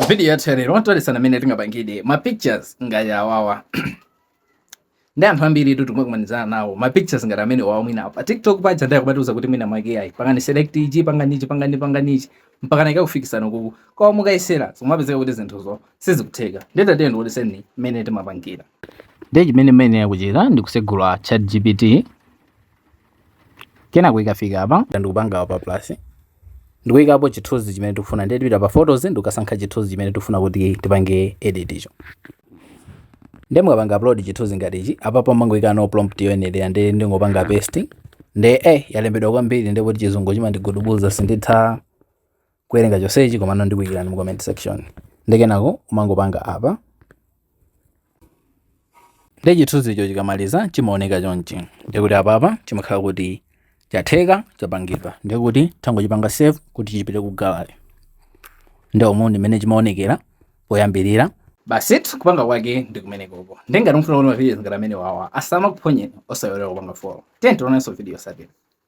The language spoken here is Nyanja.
Video yathu ya lero tionetsana mmene tingapangire ma pictures ngati awawa. Ndi anthu ambiri tu timakumanizana nawo ma pictures ngati amene wawa, mwina pa TikTok paja, ndiye kumatiuza kuti mwina mwake ayi, pangani select ichi, pangani ichi, pangani, pangani ichi, mpaka nikakufikisana kuku, koma mukayesera zimapezeka kuti zinthuzo sizikutheka. Ndiye ndikuoneseni mmene timapangira. Ndiye chimene mmene yakuchita ndikusegula Chat GPT. Kenako ikafika apa, ndikupanga apa plus, ndikuyikapo chithunzi chimene tikufuna. Ndiye tipita pa photos, ndikukasankha chithunzi chimene tikufuna kuti tipange edit icho. Ndiye mukapanga upload chithunzi ngati ichi, apapo mangoyika no prompt yoyenerera. Ndiye ndingopanga paste. Ndiye yalembedwa kwambiri, ndiye kuti Chizungu chimandigudubuza, sinditha kuwerenga chonsechi, komano ndikuyikirani mu comment section. Ndiye kenako umangopanga apa. Ndiye chithunzicho chikamaliza chimaoneka chonchi. Ndiye kuti apapa chimakhala kuti chatheka, chapangidwa. Ndiye kuti tangochipanga save kuti chipite ku gallery. Ndiye umu ndimene chimaonekera poyambirira. Basi, kupanga kwake ndi kumenekoko. Ndiye ngati mufuna kuona ma videos ngati amene wawa asamakuphonyeni, osaiwalira kupanga follow. Tiye tionanso video yotsatira.